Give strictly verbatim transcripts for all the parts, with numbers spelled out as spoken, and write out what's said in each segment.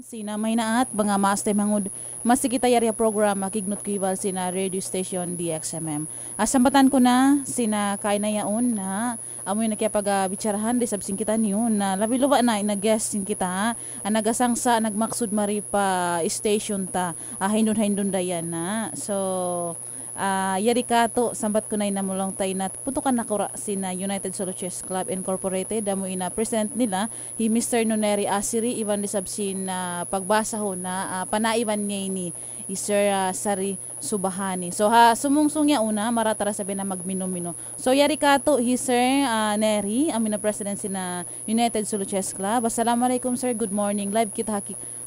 Sina mahinaat, manga maas taymanghud, masi kita yari ha programa Kignut Kuibal sina radio station D X M M. Asampatan ku na sina kaina yaun na amu in kiyapagbicharahan di sabsin kita niyu na labi luba na ina guest sin kita, ah, nagasangsa, nagmaksud mari pa station ta, ah, hindun-hindun dayan na. So, ah, yari katu', sambat ku na in amu laung ta ina putukan nakura' sin United Solo Chess Club Incorporated, amu in president nila, hi Mister Nuneri Asiri, iban di sabsin, ah, pagbasahun na, ah, panaiban niya ini, hi Sir, ah, Sari Subahani. So, ha, sumungsung yaun na, maratarasa bina magminu-minu. So, yari katu', hi Sir, ah, Neri, amu in president sin United Solo Chess Club. Assalamualaikum, sir. Good morning. Live kita ha,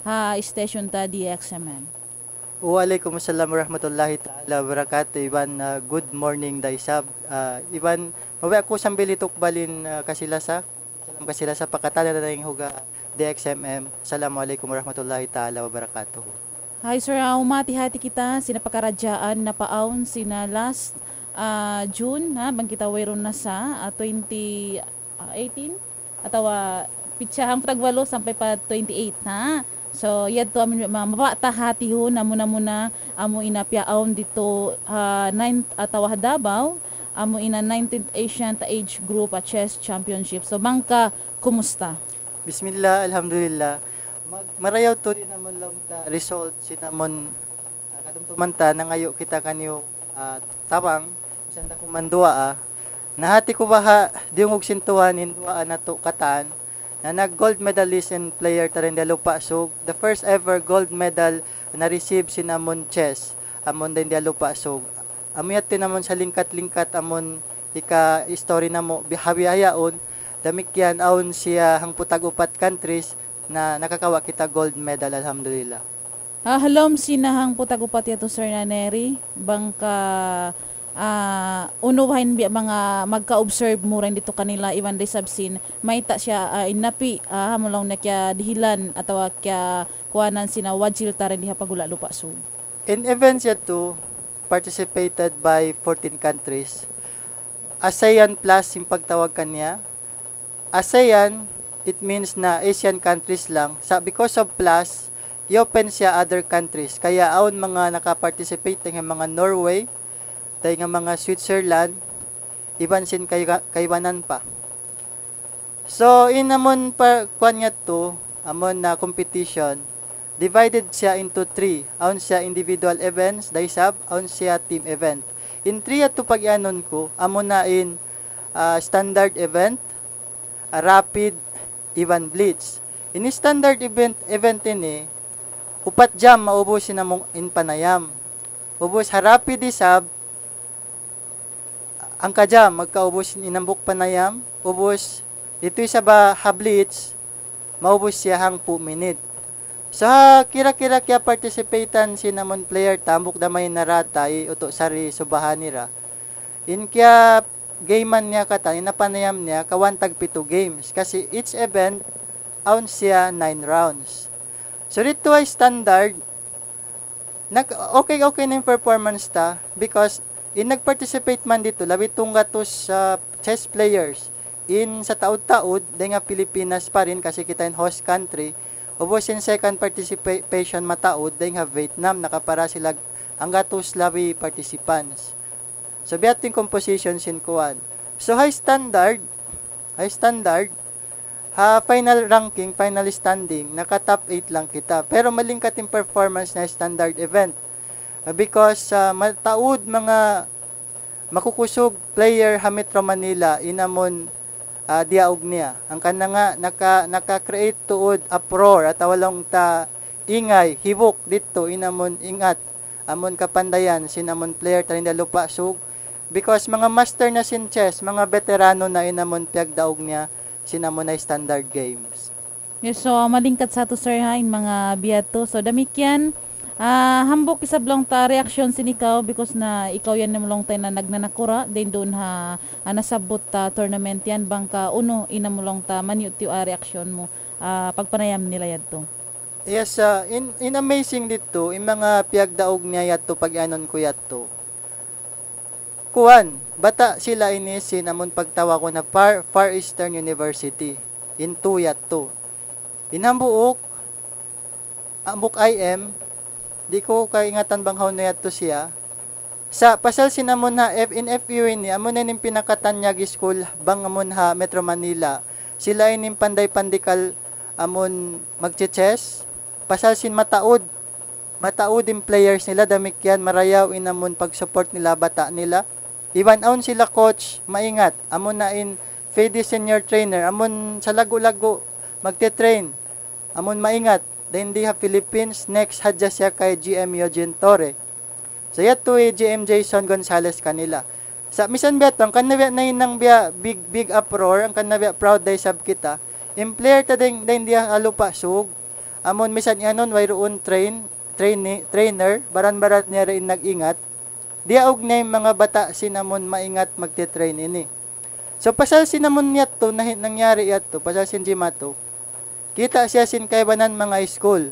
ha station ta, D X M M. Waalaikumsalam warahmatullahi ta'ala wabarakatuh. Iban, ah, good morning, da isab. Ah, iban, mawi aku sambil hitukbal in, ah, kasilasa. Salam kasilasa pa katan na daing huga D X M M. Assalamualaikum warahmatullahi ta'ala wabarakatuh. Hi, sir. Ah, humati-hati kita, sina pakaradjaan na paawn, sina last, ah, June, ha, bang kita wayruun na sa, ah, twenty, ah, eighteen, atawa pitsa hangpu' tagwalu sampay pa twenty-eight, ha. So, yadtu amu in ma-, mabaya' ta hatihun, amu na muna, amu in piyaawn didtu, ah, ninth atawa ha Davao, amu in nineteenth Asian Age Group, ah, Chess Championship. So, bang ka, kumusta? Bismillah, alhamdulillah. Mag-, marayaw tuud in amun laung ta result sin amun, ah, katumtuman ta, nangayu' kita kaniyu, ah, tabang, misan da kuman duwaa, ah. Nahati ku baha', diyungug sin Tuhan in duwaa natu' katan, na nag-gold medalist in player ta dayn di ha Lupa' Sug, the first ever gold medal na receive sin amun chess, amun dayn di ha Lupa' Sug. Amu yadtu in amun salingkat-lingkat amun hika-history namu' bihaun-bihaun, damikkiyan awn siya hangpu' tag-upat countries na nakakawa' kita gold medal, alhamdulillah. Ah, ha lawm sin hangpu' tag-upat yadtu, Sir Neri, bang ka, ah, unu baha' in biya' manga magka-observe mu dayn didtu kanila, iban di sabsin, mayta' siya, ah, in napi', ah, amu laung niya kiyadihilan atawa kiyakuanan sin wajil ta dayn di ha paghula' Lupa' Sug. In events yadtu, participated by fourteen countries. ASEAN Plus in pagtawag kaniya. ASEAN, it means na Asian countries lang. Sa', because of plus, i-open siya other countries. Kaya awn manga naka-participate dayn ha manga Norway, dayn ha manga Switzerland, iban sin kay-, kaibanan pa. So, in amun pa, kuwan yadtu, amun na competition, divided siya into three. Awn siya individual events, da isab, awn siya team event. In three yadtu pag-iyanun ku, amuna in, ah, standard event, ah, rapid, iban blitz. In standard event, event ini, upat jam maubus in amu in panayam. Ubus ha rapid isab, hangka jam magkaubus in hambuuk panayam, ubus didtu isab ha blitz, maubus siya hangpu' minit. So, ha kira-kira kiya-participate-an sin amun player ta, hambuuk da mayan na rata, hi Utu' Sari Subahani ra. In kiya-game-an niya katan, in panayam niya, kawan tagpitu games. Kasi each event, awn siya nine rounds. So, didtu ha standard, nag-, okay, okay na in performance ta because in nag-participate man didtu, labi tunggatus, ah, chess players. In sataud-taud, dayn ha Pilipinas pa rin kasi kita in host country. Ubus in second participation mataud, dayn ha Vietnam, nakapara sila hanggatus labi participants. So, biya' ha yan in composition sin kuwan. So, ha standard, ha standard, ha final ranking, final standing, naka-top eight lang kita. Pero malingkat in performance na standard event. Ah, because, ah, mataud manga makukusug player ha Metro Manila, in amun, ah, diyaug niya. Hangkan na nga, naka-, naka-create tuud uproar atawa laung ta ingay, hibuk didtu, in amun ingat, amun kapandayan sin amun player ta dayn di ha Lupa' Sug. Because manga master na sin chess, manga veterano na in amun piyagdaug niya sin amun na standard games. Yes, so, ah, malingkat sa tu, sir, ha, in manga biya' tu. So, damikkiyan, ah, hambuuk isab laung ta reaction sin ikaw because na ikaw yan in laung ta in nagnanakura' dayn duun ha, ah, nasabbut, ah, tournament yan, bang ka unu in laung ta maniyu'-tiyu', ah, reaction mu, ah, pagpanayam nila yadtu. Yes, ah, in, in amazing didtu, in manga piyagdaug niya yadtu, pag-iyanun ku yadtu. Kuwan, bata' sila ini sin amun pagtawagun na Far, Far Eastern University. In two yadtu. In hambuuk, Ambuk I M, di' ku kaingatan bang hawnu yadtu siya. Sa' pasal sin amun ha F-, in F U ini, amun na in pinakatanyag school bang amun ha Metro Manila. Sila ini in panday-pandikal amun magche-chess. Pasal sin mataud, mataud in players nila, damikkiyan marayaw in amun pag-support nila bata' nila. Iban awn sila coach, maingat. Amun na in F E D E senior trainer, amun sa laggu'-laggu' magte-train. Amun maingat, dayn di ha Philippines, next hadja siya kay G M Eugene Torre. So, yadtu hi G M Jason Gonzalez kanila. Sa' misan biya' tu, hangkan na biya' nahinang biya' big, big uproar, hangkan na biya' proud da isab kita. In player ta dayn, dayn di ha Lupa' Sug, amun misan iyanun wayruun train, traini-, trainer, baran-baran niya ra in nag-ingat. Diyaug niya in manga bata' sin amun maingat magte-train ini. So, pasal sin amun yadtu, nahi-, nangyari yadtu, pasal sin jimatu, kita' siya sin kaibanan manga school.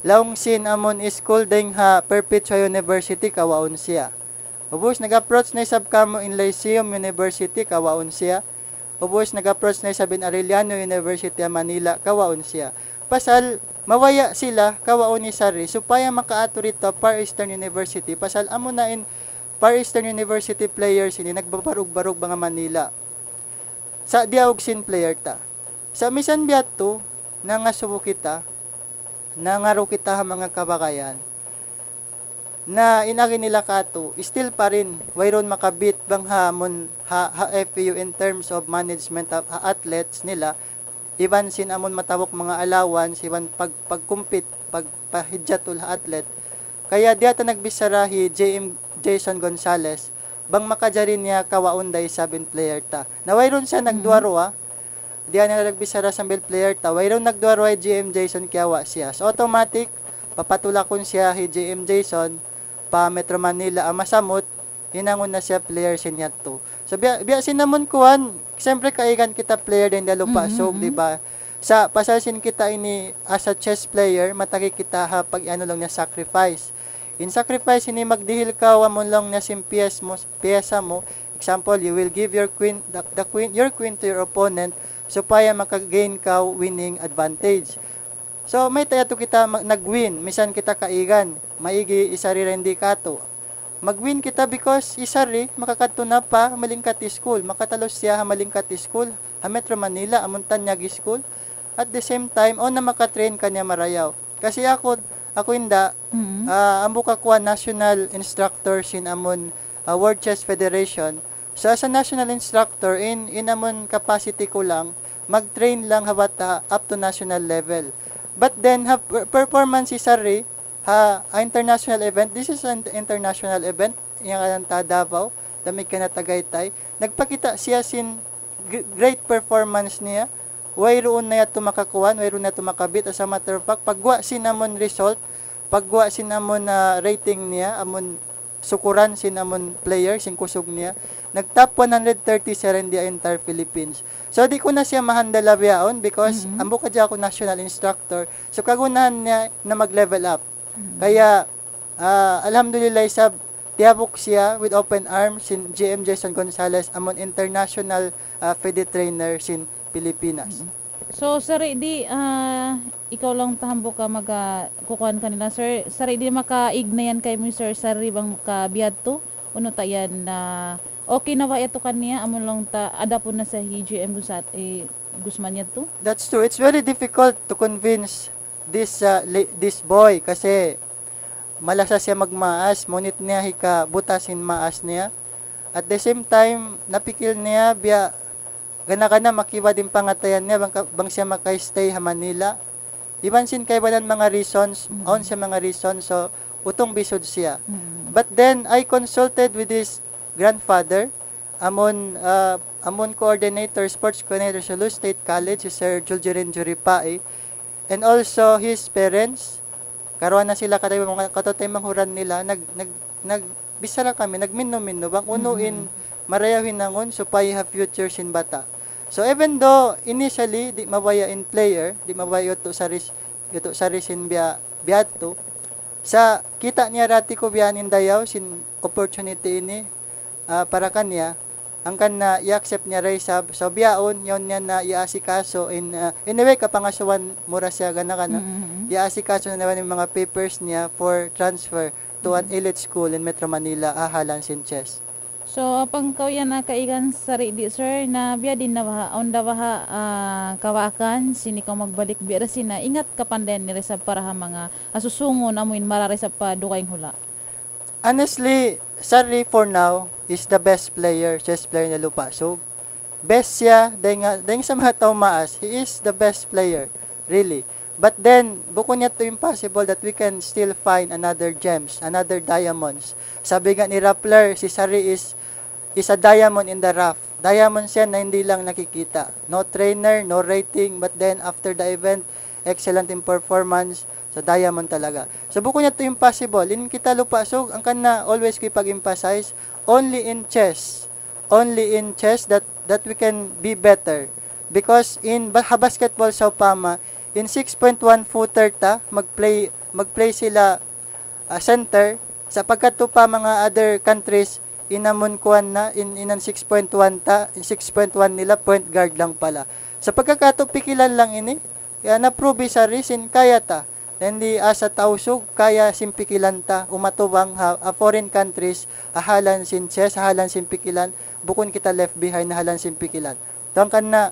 Laung sin amun school dayn ha Perpetual University, kawaun siya. Ubus nag-approach na isab kamu in Lyceum University, kawaun siya. Ubus nag-approach na isab in Arellano University ha Manila, kawaun siya. Pasal mabaya' sila, kawaun ni Sarri, supaya makaatu didtu ha Far Eastern University. Pasal amu na in Far Eastern University players ini nagbabarug-barug bang ha Manila. Sa' diyaug sin player ta. Sa' misan biya' tu, nangasubu kita, nangaru kita ha manga kabagayan, na in agi nila katu', still pa rin, wayruun makabit bang ha mun, ha, ha F E U in terms of management of, ha athletes nila, iban sin amun matabuk manga allowance, iban pag, pag-compete, pagpahidjatul ha athlete. Kaya diya ta nagbichara hi J M Jason Gonzalez, bang makajari niya kawaun da isab in player ta. Na wayruun siya nagduwa-ruwa, diya na nagbichara sambil player ta, wayruun nagduwa-ruwa hi J M Jason kiyawa' siya. So automatic, papatulakun siya hi J M Jason pa Metro Manila, ha masamut, hinangun na siya player sin yadtu. So biya', biya' sin amun kuwan, siyempre kaigan kita player dayn di ha Lupa' Sug, di ba? Sa' pasal sin kita ini as a chess player, matagi kita ha pag-anu laung niya sacrifice. In sacrifice ini magdihil kaw amun laung niya sin piyes mu, piyesa mu. Example, you will give your queen, the, the queen, your queen to your opponent supaya maka-gain kaw winning advantage. So, mayta' yadtu kita ma-, nag-win, misan kita kaigan, maigi hi Sarri dayn di katu'. Mag-win kita because hi Sarri makakadtu na pa malingkat school, makatalus siya ha malingkat school, ha Metro Manila, amun tanyag school. At the same time, awn na maka-train kaniya marayaw. Kasi aku, aku hinda, ah, hambuuk aku national instructor sin amun, ah, World Chess Federation. So, as a national instructor, in, in amun capacity ku lang, mag-train lang ha bata' up to national level. But then, ha per-, performance hi Sarri, ha, ha international event, this is an international event, yan ha Davao, damikkiyan ha Tagaytay. Nagpakita' siya sin gr-, great performance niya. Wayruun na yadtu makakuwan, wayruun na yadtu makabit. As a matter of fact, pagguwa' sin amun result, pagguwa' sin amun, ah, rating niya, amun sukuran sin amun player, sin kusug niya, nag-top one hundred thirty siya dayn di ha entire Philippines. So, di' ku na siya ma-handle bihaun because hambuuk hadja aku national instructor. So, kagunahan niya na mag-level up. Kaya, ah, alhamdulillah isab, tiyabuk siya with open arms sin J M Jason Gonzalez, amun international, ah, F E D E trainer sin Pilipinas. So, Sarri, di', ah, ikaw laung ta hambuuk ka maga-, kukuan kanila, sir. Sarri, di' makaignayan kaymu, sir, Sarri, bang ka biyadtu? Unu ta yan, ah, okay na ba yadtu kaniya? Amun laung ta, adapun na sa hi J M Gusat-, eh, Guzman yadtu? That's true. It's very difficult to convince this, uh, li-, this boy kasi malasa siya magmaas, munit niya hikabutas sin maas niya. At the same time, napikil niya, biya', gana-gana makiwad in pangatayan niya, bang ka-, bang siya maka-stay ha Manila. Iban sin kaibanan manga reasons, awn siya manga reasons, so, utung bisud siya. But then, I consulted with his grandfather, amun, ah, amun coordinator, sports coordinator sa Luz State College, si Sir Juljerin Juripae, and also his parents. Karuwa na sila kataymanghuran nila, nag-, nag-, nagbichara kami, nagminnu-minnu, bang unu in marayaw hinangun supaya ha future sin bata'. So even though initially, di' mabaya' in player, di' mabaya' yadtu Sarri, yadtu Sarri sin biya', biyadtu, sa' kita' niya dati ku biya' in dayaw sin opportunity ini, ah, para kaniya. Hangkan na i-accept niya da isab. So, bihaun, yaun niya na iyaasikaso in, uh, in a way, kapangasuhan mu da siya gana-gana. Mm-hmm. Iyaasikaso na naman in manga papers niya for transfer to an elite school in Metro Manila, ha halan sin chess. So, apang kaw yan, ah, kaigan sari di, sir, na biya' diin na baha', awn da baha', ah, kawaakan, sin ikaw magbalik biya' da sin, ah, ingat kapandayan ni da isab para ha manga, ah, susungun, amu in marayaw isab pa dugaing hula'. Honestly, Sari for now is the best player, chess player na Lupa' Sug. Best siya, dayn ha, dayn ha manga tau maas, he is the best player, really. But then, bukun yadtu impossible that we can still find another gems, another diamonds. Sabi nga ni Rappler, si Sari is, is a diamond in the rough. Diamond siya na hindi lang nakikita. No trainer, no rating, but then after the event, excellent in performance. So, diamond talaga. So, bukun yadtu impossible. In kita Lupa' Sug, hangkan na always ku pag-emphasize, only in chess, only in chess that, that we can be better. Because in ba-, ha basketball, sawpama, in six point one footer ta, mag-play, mag-play sila, ah, center. Sa' pagkadtu pa manga other countries, in amun kuwan na, in, in an six point one ta, in six point one nila, point guard lang pala. Sa' pagka katu' pikilan lang ini, ya, na-prove hi Sari sin kaya ta. Dayn di asa Tausug, kaya sin pikilan ta, umatubang ha, ha foreign countries, ha halan sin chess, ha halan sin pikilan, bukun kita left behind, ha halan sin pikilan. Hangkan na,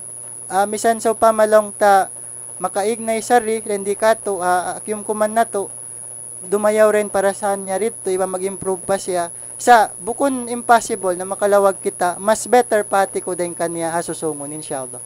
ah, misan sawpama laung ta, makaig na hi Sari, dayn di katu', ah, ah, kiyumkuman natu', dumayaw da in parasahan niya didtu, iban mag-improve pa siya. Sa' bukun impossible na makalawag kita, mas better pa hati ku dayn kaniya ha susungun, inshallah.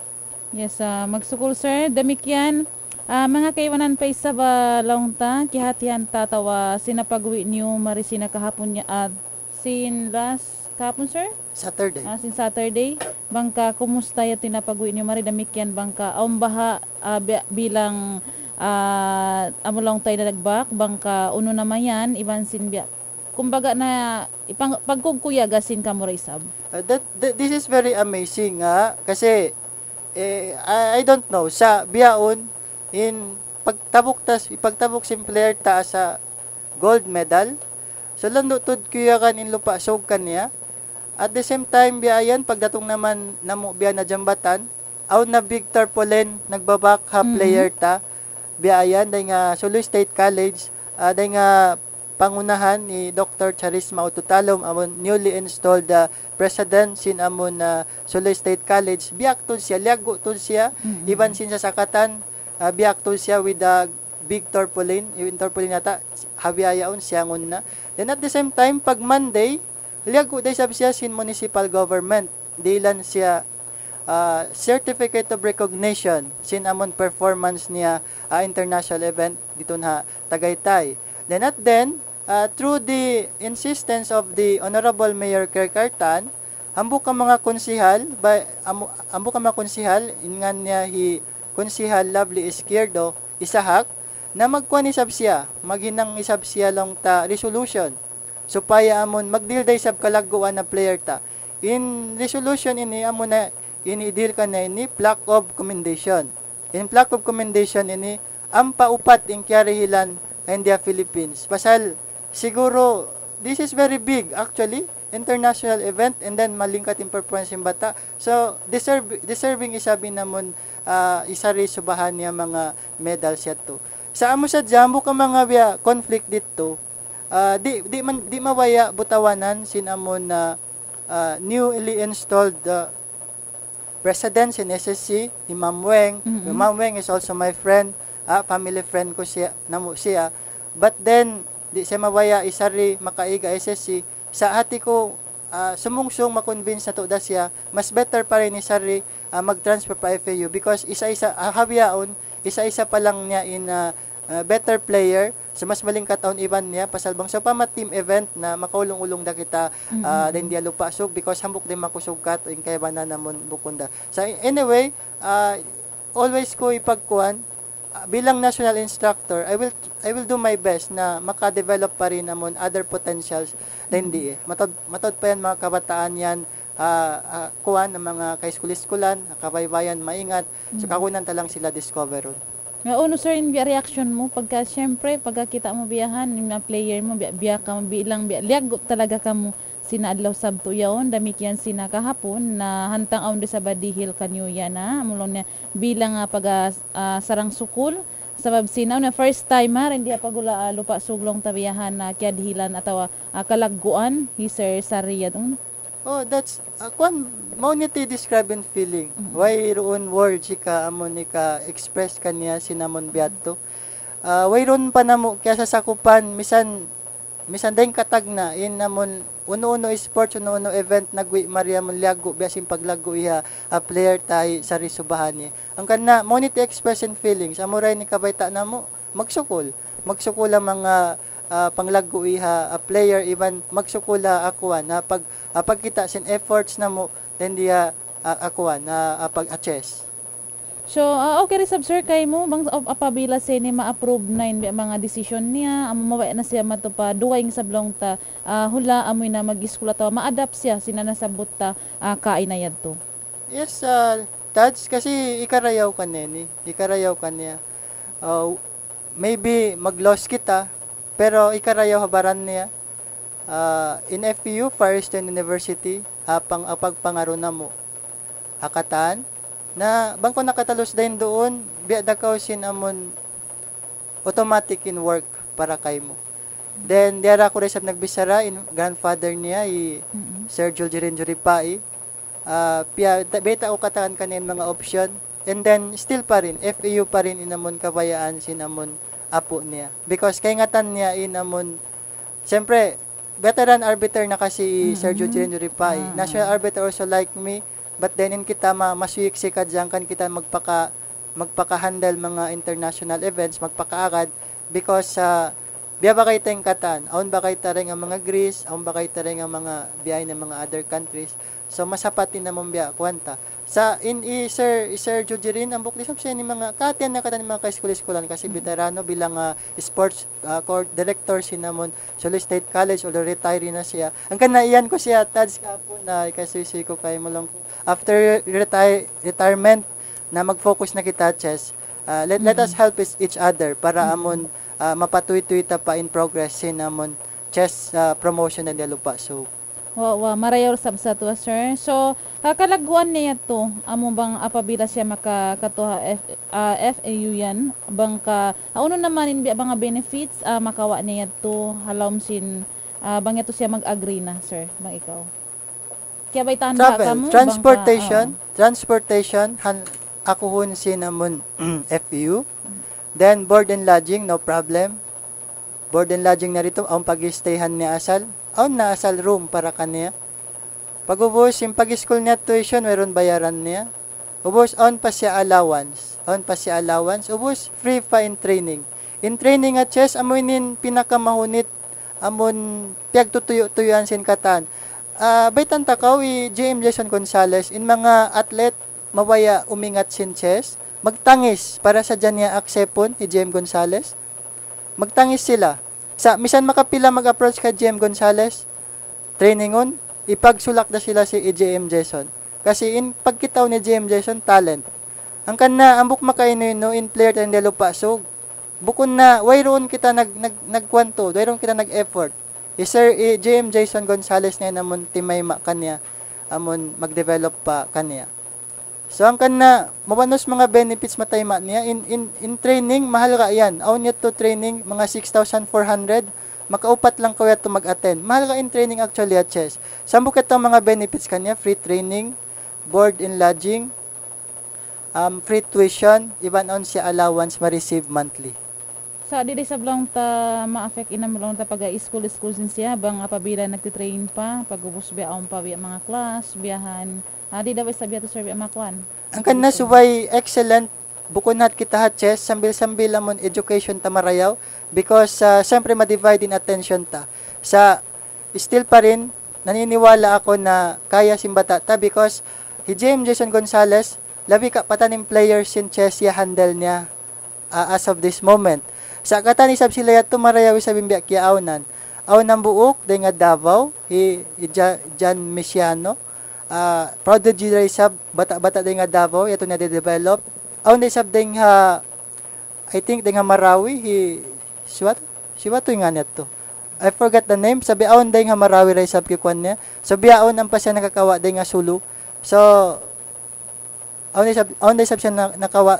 Yes, ah, magsukul, sir. Damikkiyan, ah, manga kaibanan pa isab, ah, laung ta, kiyahatihan ta atawa sin napag'uwi' niyu mari sin kahapun niya, ah, sin last kahapun, sir? Saturday. Ah, sin Saturday. Bang ka, kumusta yadtu in napag'uwi' niyu mari, damikkiyan bang ka, awn baha', ah, bi-, bilang, ah, amu laung ta in nalagbak, bang ka, unu na mayan, iban sin biya'. Kumbaga na, ipang-, pagkugkuyaga sin kamu da isab. Uh, that, that, this is very amazing, ha? Kasi, eh, I, I don't know. Sa' bihaun, in pagtabuk tas, ipagtabuk sin player ta sa gold medal. So, landu' tuud kuyagan in Lupa' Sug kaniya. At the same time, biya' yan, pagdatung naman namu' biya' na jambatan, awn na big tarpaulin, nagbabak ha Mhm. player ta. Biya' yan, dayn ha Sulu State College, ah, dayn ha pangunahan ni Doktor Charisma Ututalom, amun newly installed, ah, president sin amun, ah, Sulu State College. Biya' tuud siya, liyaggu' tuud siya, Mhm. iban sin sasakatan, ah, biya' tuud siya with the big tarpaulin, in tarpaulin yata, ha biya' yaun, siyangun na. Then at the same time, pag Monday, liyaggu' da isab siya sin municipal government. Dihilan siya, ah, certificate of recognition sin amun performance niya, ah, international event didtu ha Tagaytay. Then at then, ah, through the insistence of the Honorable Mayor Kerkar Tan, hambuuk ha manga konsehal, ba-, amu-, hambuuk ha manga konsehal, in ngan niya hi Konsehal Lovely Izquierdo, Isahak, na magkuwan isab siya, maghinang isab siya laung ta resolution. Supaya amun magdihil da isab kalagguan na player ta. In resolution ini, amuna in idihil kaniya ini plaque of commendation. In plaque of commendation ini, ampa upat in kiyarihilan ha India, Philippines. Pasal, siguro, this is very big, actually, international event, and then malingkat in performance sin bata'. So, deserve, deserving isab in amun, ah, hi Sari subahan niya manga medals yadtu. Sa' amu sadja, hambuuk ha manga biya' conflict didtu, ah, di', di' man, di' mabaya' butawanan sin amun, ah, ah, newly installed, ah, president sin S S C, hi Ma'am Weng. Mm-mm. Ma'am Weng is also my friend, ah, family friend ku siya, namu' siya. But then, di' siya mabaya' hi Sari makaig ha S S C. Sa' hati ku, ah, sumungsung ma-convince natu' da siya, mas better pa rin hi Sari, ah, mag-transfer pa F A U because isa-isa, ah, ha bihaun, isa-isa pa lang niya in, ah, ah, better player. So, mas malingkat awn iban niya, pasal bang sawpama team event na makaulung-ulung da kita, ah, Mm-mm. dayn di ha Lupa' Sug because hambuuk da in makusug katu' in kaibanan amun bukun da. So, anyway, ah, always ku ipagkuwan, ah, bilang national instructor, I will, I will do my best na maka-develop pa rin amun other potentials dayn di eh. Mataud, mataud pa yan manga kabataan yan, ah, ah, kuwan, in manga kaiskuliskulan, kabaybayan, maingat. So, Mm. kakunan ta lang sila discover un. Nga unu, sir, in biya' reaction mu pagka, siyempre, pagka kita' mu biya' yan, in manga player mu, biya', biya' kamu bilang, biya', liyaggu' talaga kamu. Sina adlaw Sabtu yaun, damikkiyan sina kahapun, na hantang awn da isab dihil kaniyu yan, ha. Amuna laung niya bilang, ah, pag, ah, ah, sarang sukul, sabab sina na first time, ha, dayn di ha Pagula, ah, Lupa' Sug laung ta biya' ha, na kiyadihilan atawa, ah, kalagguan, hi Sir Sariyad, un. Oh, that's, ah, kuwan, mawn ini describe in feeling. Mm-mm. Wayruun words hika, amun hika-express kaniya sin amun biya' yadtu. Ah, wayruun pa namu' kiyasasakupan, misan misan dayn katagna', in amun unu-unu sports, unu-unu event, nagwi' mari amun liyaggu', biya' sin paglaggu' ha, ah, player ta hi Sari Subahani. Hangkan na, mawn ini express in feelings, amura ini kabayta' namu', magsukul. Magsukul ha manga, ah, panglaggu' ha, ah, player, iban magsukul ha kuwan, ha pag-, ha pagkita' sin efforts namu', dayn di ha, ah, kuwan, ha, ah, pag-, ah, chess. So, ah, okay ra isab, sir, kaymu, bang ap-, apabila siya ini ma-approve na in biya' manga decision niya, amu mabaya' na siya matu pa dugaing isab laung ta, ah, hula', amu na mag-iskul atawa ma-adapt siya sin nasabbut ta, ah, kaina yadtu. Yes, ah, Tads, kasi hikarayaw kaniya ini, hikarayaw kaniya. Ah, maybe mag-loss kita, pero hikarayaw ha baran niya. Ah, in F E U, Far Eastern University, ha pang-, ha pagpangaru namu'. Ha katan, na bang kaw nakatalus dayn duun, biya' da kaw sin amun automatic in work para kaymu. Then, diyara aku da isab nagbichara in grandfather niya, hi Mm-mm. Sir Juljirin Juripai. Ah, piya-, ta-, bayta' ku katan kaniya in manga option. And then, still pa rin, F E U pa rin in amun kabayaan sin amun apu' niya. Because kaingatan niya in amun, siyempre, veteran arbiter na kasi hi Sir Mm-mm. Juljirin Juripai. Ah, National ah. arbiter also like me, but then in kita ma-, masuyik-sik hadja hangkan kita magpaka-, magpaka-handle manga international events, magpakaagad, because, ah, biya' ba kay ta in katan, awn ba kay ta dayn ha manga Greece, awn ba kay ta dayn ha manga biya' ini manga other countries. So, masapat in amun biya' kuwan ta. Sa' in hi Sir, hi Sir Juljirin, hambuuk da isab siya ini manga, kahatihan niya katan in manga kaiskul-iskulan, kasi Mm. veterano bilang, ah, sports, ah, co-, director sin amun Sulu State College, although retiree na siya. Hangkan na iyan ku siya, Tads, kahapun na, ikasuysuy ku kaymu laung ku. After retire-, retirement, na mag-focus na kita chess. Ah, let, let us Mm-mm. help is-, each other para Mm-mm. amun, ah, mapatuytuy ta pa in progress sin amun chess, ah, promotion dayn di ha Lupa' Sug. Wa, wa, marayaw sab sa tuwa, sir. So, ha kalagguan niya yadtu, amu bang apabila siya maka-, katu ha F-, ah, F E U yan, bang ka, ah, unu naman in biya' manga benefits, ah, makawa' niya yadtu, ha lawm sin, ah, bang yadtu siya mag-agree na, sir, bang ikaw? Kiyabaytaan ba Travel, kamu, bang ka, transportation, oo. transportation, han akuhun sin amun F E U. Then, board and lodging, no problem. Board and lodging na ditu, awn pag-stayhan niya asal. Awn na asal room para kaniya. Pag'ubus, in pag-school niya tuition, wayruun bayaran niya. Ubus, awn pa siya allowance. Awn pa siya allowance. Ubus, free pa in training. In training ha chess, amu ini in pinakamahunit, amun piyagtutuyu'-tuyuan sin katan. Ah, baytaan ta kaw, hi J M Jason Gonzalez, in manga athlete, mabaya' umingat sin chess, magtangis para sadja niya aksepun hi J M Gonzalez. Magtangis sila. Sa', misan makapila mag-approach kan J M Gonzalez, trainingun, ipagsulak da sila hi J M Jason. Kasi in pagkita' ni J M Jason, talent. Hangkan na, hambuuk makainu-inu, in player dayn di ha Lupa' Sug. Bukun na, wayruun kita nag-, nag-, nagkuwan tuud, wayruun kita nag-effort. Hi Sir, hi J M Jason Gonzalez na in amun timayma' kaniya, amun mag-develop pa kaniya. So, hangkan na, mabanus manga benefits matayma' niya, in, in, in training, mahalga' yan. Awn yadtu training, manga six thousand four hundred, makaupat lang kaw yadtu mag-attend. Mahalga' in training actually ha chess. Sa' hambuuk yadtu manga benefits kaniya, free training, board and lodging, um, free tuition, iban awn siya allowance ma-receive monthly. Sa' di' da isab laung ta ma-affect in amu laung ta pag-school-school sin siya, bang apabila nagtitrain pa, pag'ubus biya' awn pa biya' manga class, biyahan, ah, di' da ba isab biya' tu, sir, biya' makuan? Hangkan na subay excellent, bukun hat kita ha chess, sambil-sambil amun education ta marayaw, because, ah, siyempre ma-divide in attention ta. Sa' still pa rin, naniniwala aku na kaya sin bata' ta because hi J M Jason Gonzalez, labi kapatan in players sin chess ya-handle niya, ah, as of this moment. Sa' katan isab sila yadtu marayaw isab in biya' kiyaawnan. Awn hambuuk, dayn ha Davao, hi, hi Ja-, Jan Misiano, ah, prodigy da isab, bata'-bata' dayn ha Davao, yadtu na de-develop. Awn da isab dayn ha, I think, dayn ha Marawi, hi, siwat-, siwat tu in ngan yadtu. I forgot the name. Sabi awn dayng ha Marawi ra isab kikuan niya. Sabi awn ampa siya nakakawa' dayng ha Sulu. So, awn isab, awn da isab siya na, nakawa'.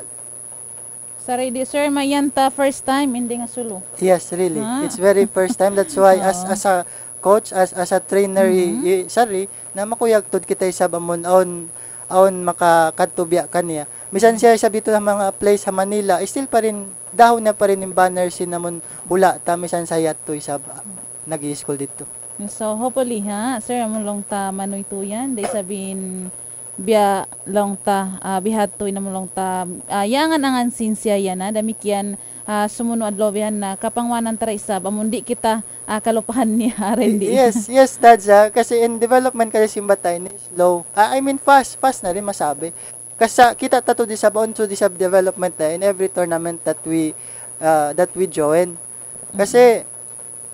Sari di, sir, mayan ta first time in dayng ha Sulu. Yes, really. Ah. It's very first time. That's why as, oo, as a coach, as, as a trainer, i, i, sari, na makuyag tuud kita isab amun awn, awn makakadtu biya' kaniya. Misan siya isab didtu ha manga place ha Manila, still pa rin, dahun niya pa rin in banner sin amun hula' ta, misan sa yadtu isab, ah, nag-i-school didtu. So, hopefully, ha, sir, amun laung ta manuytuy yan, di' isab in biya' laung ta, ah, bihadtu in amun laung ta, ah, iyangan-angan sin siya yan, ha, damikkiyan, ah, sumunu' adlaw bihan na kapangwanan ta da isab, amun di' kita, ah, kalupahan niya, Randy. Y-, yes, yes, Tadza, kasi in development kasi sin bata' ini slow. Ah, I mean, fast, fast na rin masabi. Kasi kita' ta tuud isab, awn tuud isab development na in every tournament that we, ah, that we join. Kasi,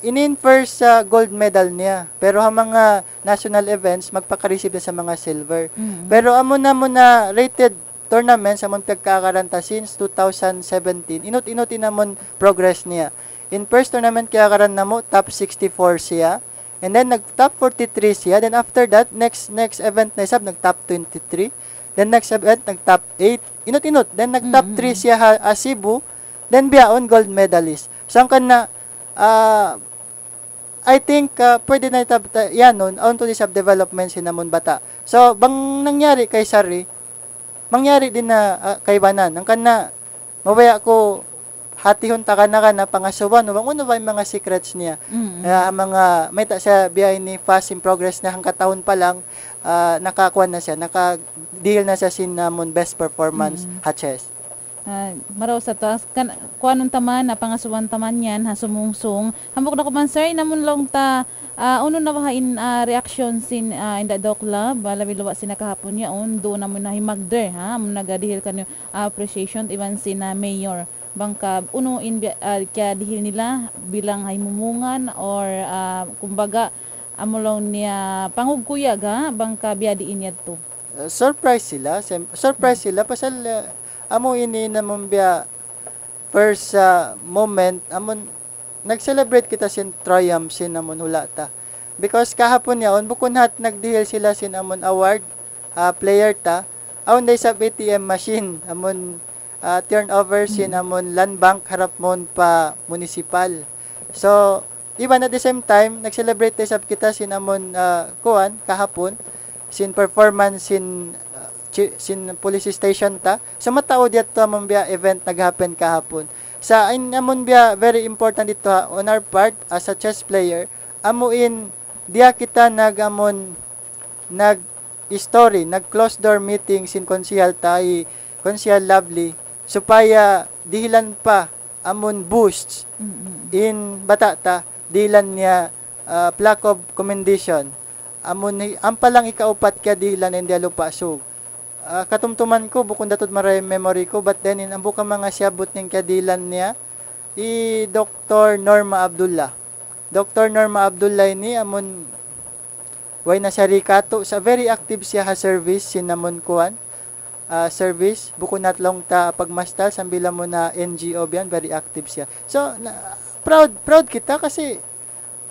ini in first, ah, gold medal niya. Pero ha manga national events, magpaka-receive na sa manga silver. Mm. Pero amun na, amun na rated tournaments, amun piyagkaakaran ta since two thousand seventeen, inut-inut in amun progress niya. In first tournament kiyakaran namu', top sixty-four siya. And then nag-top forty-three siya. Then after that, next, next event na isab, nag-top twenty-three. Then next event, nag-top eight. Inut-inut. Then nag-top three siya ha, ha Cebu. Then bihaun, gold medalist. So, hangkan na, ah, I think, ah, pwede na ita-, ta-, yan nun, awn tuud isab development sin amun bata'. So, bang nangyari kay Sari, mangyari din na, ah, kaibanan. Hangkan na, mabaya' ku hatihun ta kana-kana, pangasubuhan, bang unu ba in manga secrets niya. Mm. Ah, manga, mayta' siya biya' ini fast in progress niya, hangkatahun pa lang, ah, nakakuan na siya, nakadihil na siya sin amun best performance ha chess. Ah, marayaw sa taas. Kan, kuanun ta man, ah, pangasubuhan ta man yan, ha, sumungsung. Hambuuk da ku man, sir, in amun laung ta, ah, unu na baha' in, ah, reaction sin, ah, in Doc Love, ah, labi awla sin nakahapun yaun, duun amun na himagder, ha, amun nagadihil kaniyu, ah, appreciation, iban sin, ah, mayor. Bang ka, unu in bi-, ah, kiyadihil nila bilang ha imumungan, or, ah, kumbaga, amu laung niya pangugkuyag, ha, bang ka biya' diin yadtu. Uh, surprise sila, sem-, surprise sila pasal, uh, amu ini in amun biya' first, uh, moment, amun nag-celebrate kita sin triumph sin amun hula' ta. Because kahapun yaun, bukun hat nagdihil sila sin amun award, uh, player ta, awn da isab A T M machine, amun ah, turnover sin amun land bank harap mawn pa municipal. So, even at the same time, nag-celebrate da isab kita sin amun, ah, kuwan, kahapun, sin performance sin, ah, chi-, sin police station ta. So, mataud yadtu amun biya' event nag-happen kahapun. Sa' in amun biya' very important didtu ha, on our part, as a chess player, amu in diya kita nag-amun nag-story, nag-closed door meeting sin konsehal ta, hi Konsehal Lovely, supaya dihilan pa amun boosts in bata' ta, dihilan niya, ah, plaque of commendation. Amun hi-, ampa lang ikaupat kiyadihilan in diya Lupa' Sug. Ah, katumtuman ku, bukun da tuud marayaw in memory ku, but then in hambuuk manga siyabbut in kiyadihilan niya, hi Doktor Norma Abdullah. Doktor Norma Abdullah ini amun way na siya di katu', sa' very active siya ha service sin amun kuwan, ah, service, bukun hat laung ta pagmastal, sambil amun ha N G O biya' yan, very active siya. So, na, proud, proud kita kasi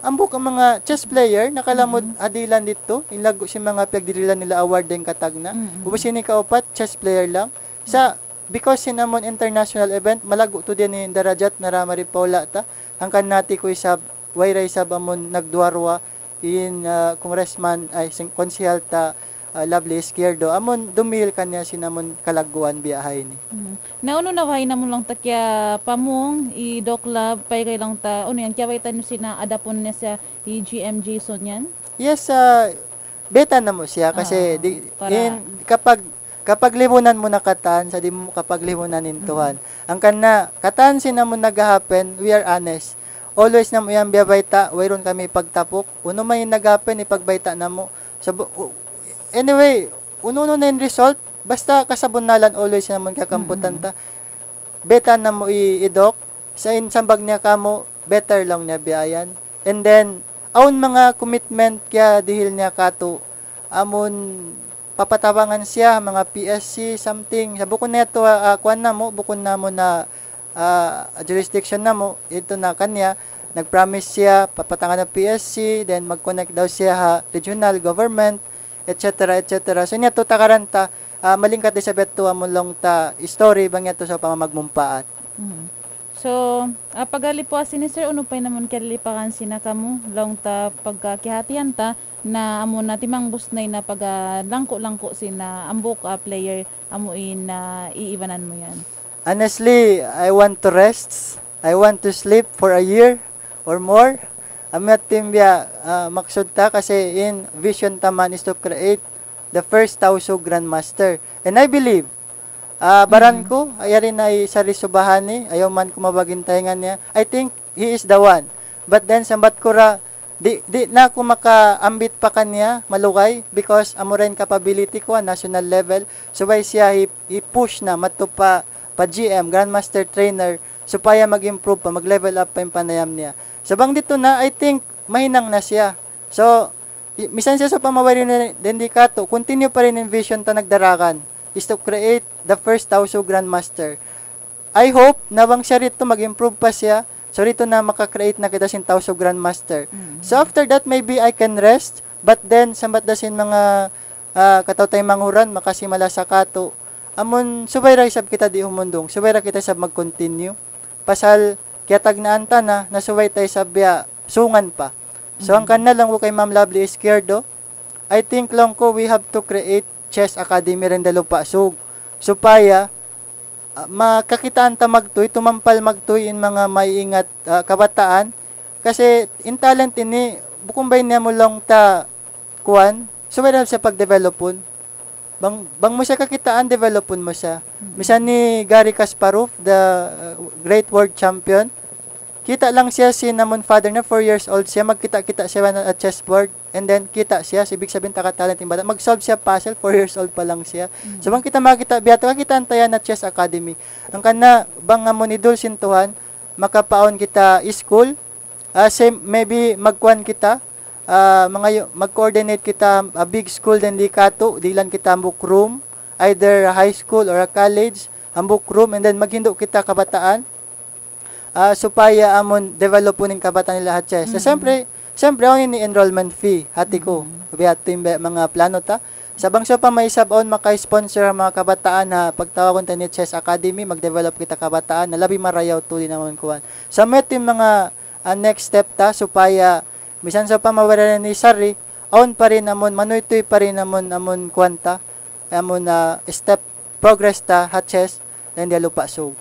hambuuk manga chess player nakalamud ha dihilan didtu, in laggu' sin manga piyagdirihilan nila award dayn katagna'. Ubus ini kaupat, chess player lang. Sa', because sin amun international event, malaggu' tuud yan in darajat, nara mari pa hula' ta. Hangkan nati ku isab, way ra isab amun nagduwa-ruwa in, ah, congressman, ay, sin-, konsehal ta, ah, Lovely Izquierdo. Amun dumihil kaniya sin amun kalagguan biya' ha ini. Hmm. Na unu na baha' in amun laung ta kiyapamung, hi Doc Love, pay kay laung ta, unu yan, kiyabayta' niyu sin adapun niya sa hi G M Jason yan? Yes, ah, bayta' namu' siya kasi di, in, kapag, kapag libunan mu na katan, sa' di' mu kapaglibunan in Tuhan. Hangkan na, katan sin amun nag-happen, we are honest. Always namu' yan biyabayta', wayruun kami pagtapuk. Unu man in nag-happen, ipagbayta' namu'. Sa' bu-, u-, anyway, unu-unu na in result, basta kasabunnalan always namu' in kakamputan ta. Bayta' namu' hi, hi Doc, sa' in sambag niya kāmu', better laung niya biya' yan. And then, awn manga commitment kiyadihil niya kātu', amun papatabangan siya, manga P S C, something. Sa' bukun na yadtu, ah, ah, kuwan namu', bukun namu' na, ah, jurisdiction namu', yadtu na kaniya. nag-promise siya, papatangan na P S C, then mag-connect daw siya ha regional government, et cetera, et cetera. So, niya tu takaran ta, ah, malingkat di sa beto amun laung ta story, bang niya tu sa pamamagmumpaat. Mm. So, ah, pagalipuas ini, sir, unu pa in amun kiyalipakan sin kamu, laung ta pagkakihatihan ta, na amun na timangbus na in pag, ah, langku-langku sin, ah, hambuuk, ah, player, amu in, ah, iibanan mu yan. Honestly, I want to rest. I want to sleep for a year or more. Amu yadtu in biya', ah, maksud ta kasi in vision ta man is to create the first Tausug Grandmaster. And I believe, ah, baran Mm. ku, yari na hi Sari Subahani, ayaw man ku mabagin taingan niya. I think he is the one. But then, sambat ku ra, di', di' na aku makaambit pa kaniya, malugay, because amura in capability ku, ah, national level. Subay siya, he, he push na, madtu pa, pa G M, Grandmaster Trainer, supaya mag-improve pa, mag-level up pa in panayam niya. Sa' bang didtu na, I think, mahinang na siya. So, i-, misan siya sa' pamawari na, then di katu', continue pa rin in vision ta nagdaragan, is to create the first Tausug Grandmaster. I hope na bang siya didtu mag-improve pa siya, so didtu na maka-create na kita sin Tausug Grandmaster. Mm. So after that, maybe I can rest, but then, sambat da sin manga, ah, kataw-taymanghuran, makasi malasa katu'. Amun subay ra isab kita di' humundung, subay ra kita isab mag-continue. Pasal kiyatagnaan ta na, na subay ta isab biya' sungan pa. So, Mm. hangkan na laung ku kay Ma'am Lovely Izquierdo, I think laung ku we have to create chess academy dayn ha Lupa' Sug. Supaya, ah, makakitaan ta magtuy, tumampal magtuy in manga maiingat, ah, kabataan. Kasi in talent ini, bukun bay niya mu laung ta kuwan, subay da siya pag-developun. Bang, bang mu siya kakitaan, developun mu siya. Mm. Misan hi Garry Kasparov, the, uh, great world champion, kita' lang siya sin amun father niya, four years old siya, magkita'-kita' siya ha chessboard, and then kita' siya, ibig sabihin taka talent in bata'. Mag-solve siya puzzle, four years old pa lang siya. Mm. So, bang kita makakita', biya' tu kakitaan ta yan ha Chess Academy. Hangkan na, bang amun idul sin Tuhan, makapaawn kita school, ah, same, maybe magkuwan kita, ah, mangayu-, mag-coordinate kita, a big school dayn di katu', dihilan kita hambuuk room, either high school or a college, hambuuk room, and then maghindu' kita kabataan, ah, supaya amun developun in kabataan nila ha chess. So, Mm. siyempre, siyempre, awn ini enrollment fee, hati ku. Mm. Biya' tu in biya' manga plano ta. Sa' bang sawpama isab awn maka-sponsor ha manga kabataan ha pagtawagun ta ini Chess Academy, mag-develop kita kabataan, na labi marayaw tuud in amun kuwan. Sa' amu yadtu in manga, ah, next step ta, supaya, misan sawpama wala' na hi Sari, awn pa rin amun, manuytuy pa rin amun, amun kuwan ta, amun, ah, step, progress ta, ha chess, dayn di ha Lupa' Sug.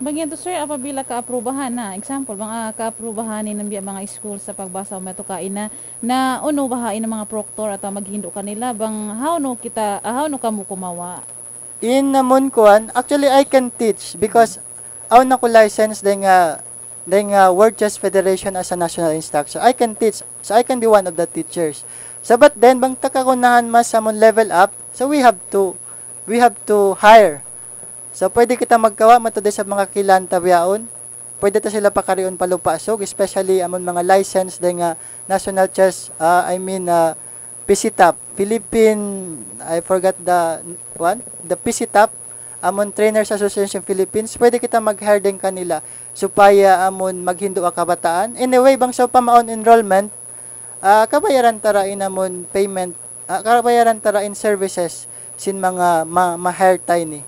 Bang yan tu, sir, apabila kaaprubahan na, example, bang, ah, kaaprubahan in biya' manga school sa pagbasa' u matuka ina, na unu baha' in manga proctor atawa maghindu' kanila, bang hawnu kita, ah, hawnu kamu kumawa'? In amun kuwan, actually, I can teach because awn aku license dayn ha, dayn ha World Chess Federation as a national instructor. I can teach. So, I can be one of the teachers. So, but then, bang ta kagunahan mas amun level up, so we have to, we have to hire. So, pwede kita magkawa', mataud da isab manga kakilahan ta bihaun. Pwede ta sila pakariun pa Lupa' Sug, especially amun manga license dayn ha National Chess, ah, I mean, ah, P C T A P, Philippine, I forgot the one, the P C T A P, amun Trainers Association Philippines, pwede kita mag-hire dayn kanila supaya amun maghindu' ha kabataan. Anyway, bang sawpama awn enrollment, ah, kabayaran ta ra in amun payment, ah, kabayaran ta ra in services sin manga ma-, ma-hire ta ini.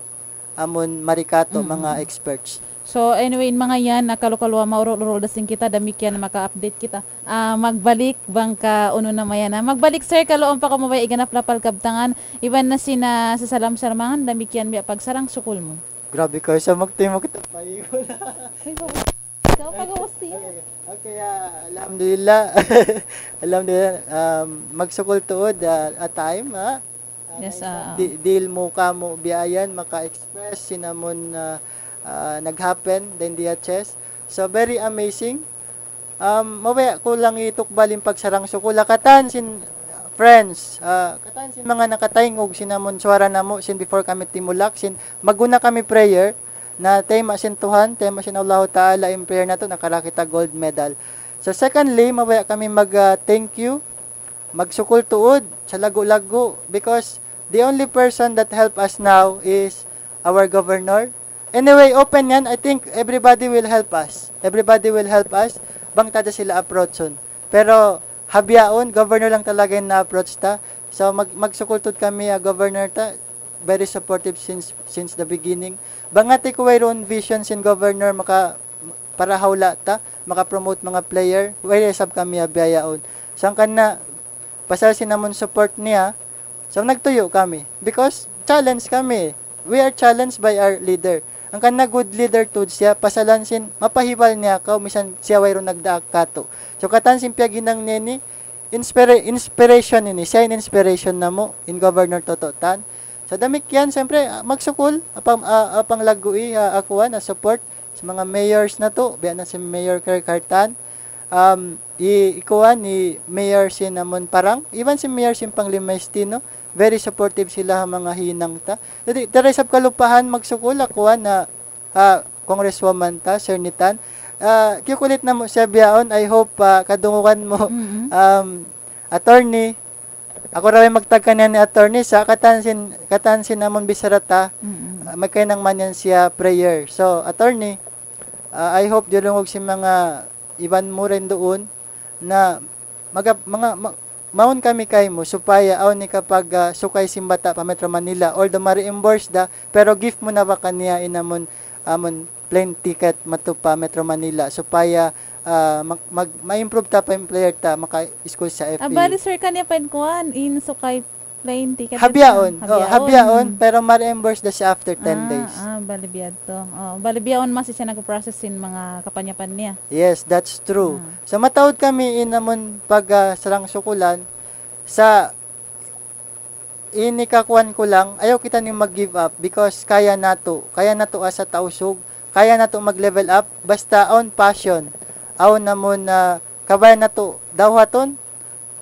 Amun mari katu' Mm. manga experts. So, anyway, in manga yan, nakalu-kalu, maurul-urul da sin kita, damikkiyan maka-update kita. Ah, magbalik, bang ka, unu na mayan, ah. Magbalik, sir, kalu ampa kamu ba iganap lapal kabtangan, iban na sin sasalam-salaman, damikkiyan biya' pagsarang-sukul mu. Grabe ka, sa magtimo kita, paigo na. Ay, bawa. Ikaw, pag-uwas siya. Okay, okay, ah, alhamdulillah. Alhamdulillah, um, magsukul tuud, ah, a time, ha? Ah, Yes, naisan ah. di-, dihil mu kamu biya' yan, maka-express sin amun, ah, ah, nag-happen dayn di ha chess. So, very amazing. Um, mabaya' ku lang itukbal in pagsarang-sukul ha katan sin friends, ah, katan sin manga nakataingug sin amun suwara namu' sin before kami timulak, sin mag-una kami prayer, na tayma' sin Tuhan, tayma' sin Allahu Ta'ala in prayer natu', nakara kita gold medal. So, secondly, mabaya' kami mag, ah, thank you, magsukul tuud, sa laggu'-laggu', because the only person that help us now is our governor. Anyway, open yan. I think everybody will help us. Everybody will help us. bang ta da sila approachun. Pero ha bihaun, governor lang talaga in na-approach ta. So, mag-, magsukul tuud kami, ah, governor ta, very supportive since, since the beginning. Bang hati ku wayruun vision sin governor maka-, para ha hula' ta, maka-promote manga player, way isab kami ha bihaun. So, hangkan na, pasal sin amun support niya, so, nagtuyu' kami. Because, challenge kami. We are challenged by our leader. Hangkan na good leader tuud siya, pasalan sin, mapahibal niya kaw, misan siya wayruun nagdaak katu'. So, katan sin piyaghinang niya ini, inspira-, inspiration ini. Siya in inspiration namu', in Governor Toto Tan. So, damikkiyan, siyempre, ah, magsukul, apang, ah, apang lagui, ah, akuan, ah, support sa manga mayors natu', biya' na si Mayor Kirk Hartan, um, i-, ikuan, i Mayor sin amun Parang, even si Mayor sin Panglima Estino, very supportive sila ha manga hinang ta. Jadi, di ta isab kalupahan magsukul, akuan, ah, ah, Congresswoman ta, Sir Nitan. Ah, kiyukulit namu' siya bihaun, I hope, ah, kadungugan mu, Mm-mm. um, attorney, aku ra in magtagka niya ni attorney sa' katan sin, katan sin amun bichara ta, Mm-mm. ah, magkahinang man yan siya prayer. So, attorney, ah, I hope diyulungug sin manga iban mu rin duun na maga-, manga, ma-, mawn kami kaymu supaya awn hikapag, ah, sukay sin bata' pa Metro Manila. Although ma-reimburse da, pero gift mu na ba kaniya in amun, amun plane ticket madtu pa Metro Manila supaya, ah, mag-, mag-, ma-improve ta pa in player ta, maka-school sa F A. Ah, bali, sir, kaniya pa in kuan, in sukay plane ticket. Ha bihaun. Ha Oh, ha bihaun. bihaun, pero ma-reimburse da siya after ten Ah, days. Ah, bali biya' to. Oh, bali bihaun masi siya nag-process sin manga kapanyapan niya. Yes, that's true. Ah. So, mataud kami in amun pag, ah, sarang sukulan sa ini kakuan ku lang, ayaw kita ni mag-give up because kaya natu', kaya natu' asa Tausug, kaya natu' mag-level up, basta awn passion, awn amun, ah, kabayan natu' dawhatun,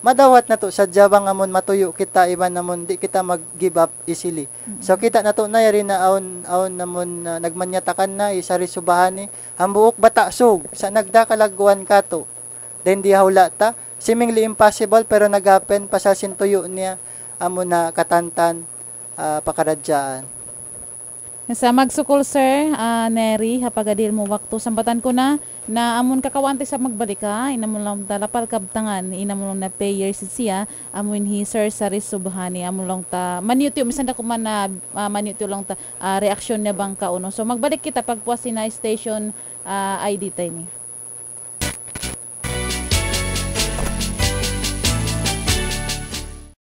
madawhat natu' sadja bang amun matuyu' kita iban amun di' kita mag-give up easily. So, kita' natu' na yari na awn, awn amun, ah, nagmanyatakan na, hi Sir Rizzo Bahani, hambuuk bata' Sug, sa' nagda kalagguan katu'. Then di' ha hula' ta, seemingly impossible, pero nag-happen, pasal sin tuyu' niya, amu na katantan, ah, pakaradjaan. Sa' magsukul, sir, ah, Neri, ha pagga dihil mu waktu, sampatan ku na, na amun kakawaan ta isab magbalik, ha, in amun laung ta lapal kabtangan, in amun laung na players siya, amun hi Sir Saris Subhani, amun laung ta, maniyu-tiyu, misan da kuman na, ah, maniyu-tiyu laung ta, ah, reaction niya bang kaunu. So, magbalik kita pagpuas sin station, ah, I D ta ini.